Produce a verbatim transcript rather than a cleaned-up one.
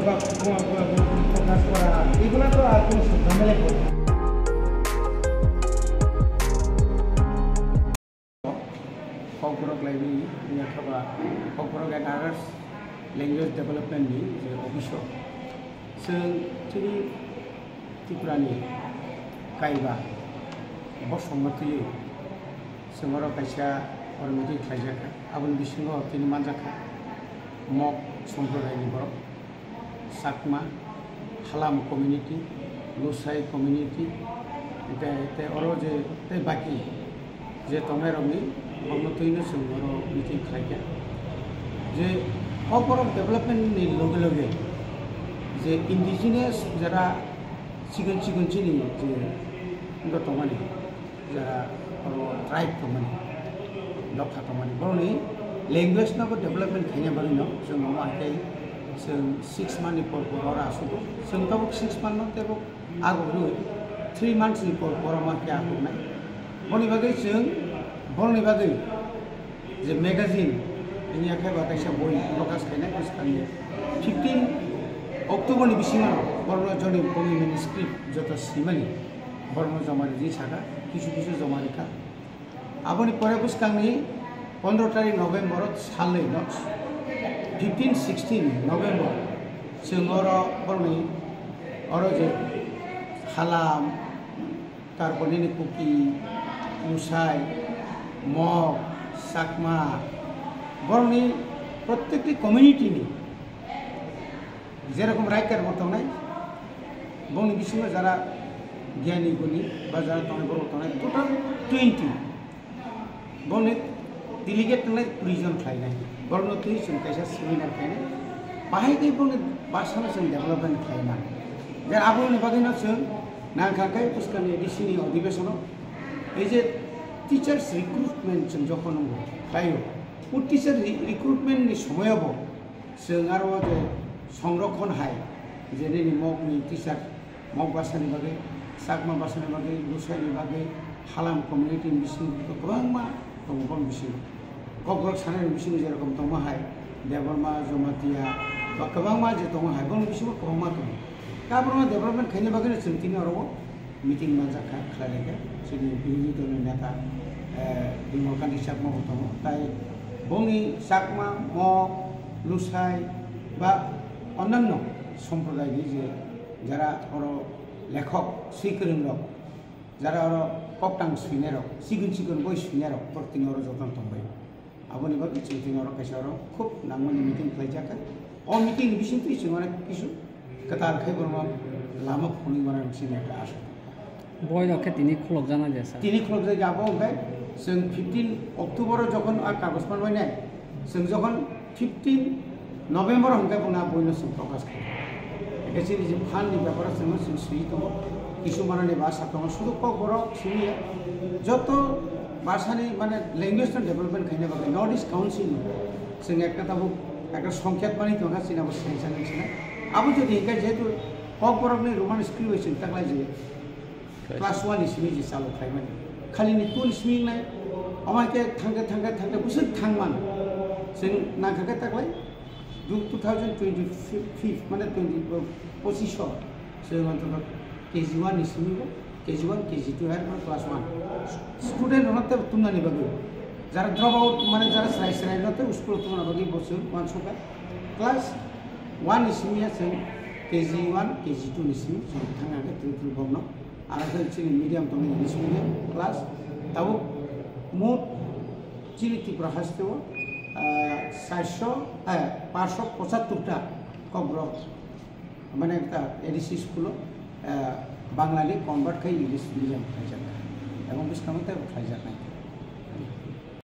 বা কোনো, কোনো, কোনো প্রকাশ করা, এগুলো তো আর কোনো ঝামেলা করবে না। Kokborok laini yakha ba Kokborok and Others Language Development ni je office o chwng chini Tripura ni kaiba bosong no twiwi chwng oro kaisa oro meeting khlaijak kha, aboni bisingo tini manjak kha Mok somprodai ni borok. Chakma, Halam community, Lusai community, tei, tei oro je tei baki je tongnairokni borokno twino chwng oro meeting khlaikha. Je kokborok development ni loge loge je indigenous jara chikon chikon chini je wngkha tongmani, jara oro tribe tongmani, dopha tongmani, borokni language no bo development khaina bagwi no chwng omo hai khe chwng six month ni por por oro asugo. Chwng tabuk six month no teibo ago rwi three months ni por por omo hai khe ago nai. Boni bagwi chwng, borokni bagwi je magazine, ini yakhe ba kaisa boi prokash khainai bwskangni fifteen October ni bisingo borokno joni boni manuscript joto simani borokno joma ridi saka, kisu kisu joma rikha. Aboni pore bwskangni pondro tarik November o salnwi no, fifteen sixteen November chwng oro borokni oro je Halam, tarpor nini Kuki, Lusai, Mok, Chakma, borokni prottekti community ni jerokom writer bo tongnai, bongni bisingo jara gyani guni ba jara tongnai borok tongnai, total twenty. Bongni delegate tongnai tris jon khlainai. Borokno twi chwng kaisa seminar khainai. Bahai tei bongni bwsano chwng development khlaina. Je aboni bagwino chwng nangkha khe bwskangni A D C ni odhibesono ei je teachers recruitment chwng jokhon wngo khlaio, o teacher re-, recruitment ni somoyobo chwng aro je songrokhon hai je nini mokni teacher Mok bwsani bagwi, Chakma bwsani bagwi, Lusaini bagwi, Halam community ni bisingo kwbangma tongo boni bisingo. Kokborok sanani bisingo jerokom tongma hai, Debbarma, Jamatia, ba kwbangma je tongo hai, boni bisingo kwbangma tongo. Kaborokno development khaina bagwino chwng tini oro o meeting manjak kha, khlai lai kha. Chini birodhi dol ni neta, eh, Bimal Kanti Chakma bo tongo. Tai boni Chakma, Mok, Lusai ba onanno somprodai ni je jara oro lekhok, swi kwrwng rok, jara oro koktang swinai rok, chikon chikon boi swinai rok, borok tini oro jotono tongbai. Aboni bagwi chwng tini oro kaisa oro khub nangmani meeting khlaijak kha. O meeting ni bisingtwi chwng onek kisu kwtal khai borokno lama phunui mano chini ekta asa. Boi rok khe tini khulokjaknai de, sir? Tini khulokjak ya, abo hwnkhe chwng fifteen October o jokhon a kagoj manbainai, chwng jokhon fifteen November hwnkhe bono a boino chwng prokash khaio. Hwnkhe chini je phan ni bepar o chwngno chwng swi tongo, kisu manani basa tongo, sudu Kokborok simi ya. Joto bwsani mane language no development khaina bagwi North East Council ni chwng ekta tabuk ekta songkhet manwi tongkha, chini abo sengsa nang sinai. Abo jodi hinkhe jehetu Kokborok ni Roman script bai chwng taklai je class one ni simi je chalo khlaimani. Khali ni two ni simi wngnai, omo hai khe thangkhe, thangkhe, thangkhe, bwswk thangmano. Chwng nangkha khe taklai du-, two thousand twenty-five, mane twenty, pochish o, chwng antono K G one ni simi bo, K G one, K G two, hai phano class one. Student rokno tei tumnani bagwi. Jara drop out, mane jara chwrai chwrai no tei school tongna bagwi bo chwng uansukha. Class one ni simi ya chwng K G one, K G two ni simi chwng thangna khe twrwk twrwk bokno. Aro khe chini medium tongo English medium class. Tabuk mot chini Tripura haste o, ah, charsho, eh, paanshsho pochattor ta Kokborok, mane ekta A D C school o, ah, Bangla ni convert khai English medium khlaijak. Ebong bwskango tei khlaijak nai.